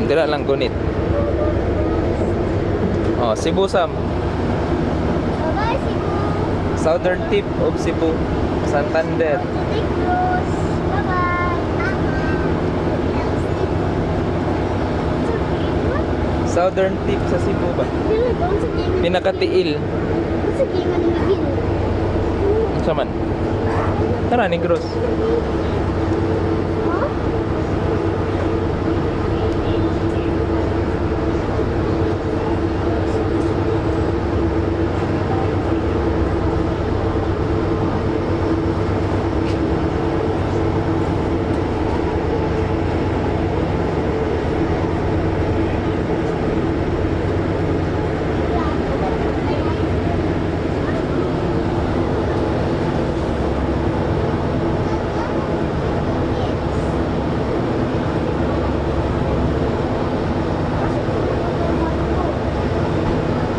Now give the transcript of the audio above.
Dira lang gunit. Oh, Cebu, Sam. Bye-bye, Cebu. Southern tip of Cebu. Santander. To Negros. Bye-bye. Southern tip sa Cebu ba? Pinakatiil. Unsa man? Tara, Negros.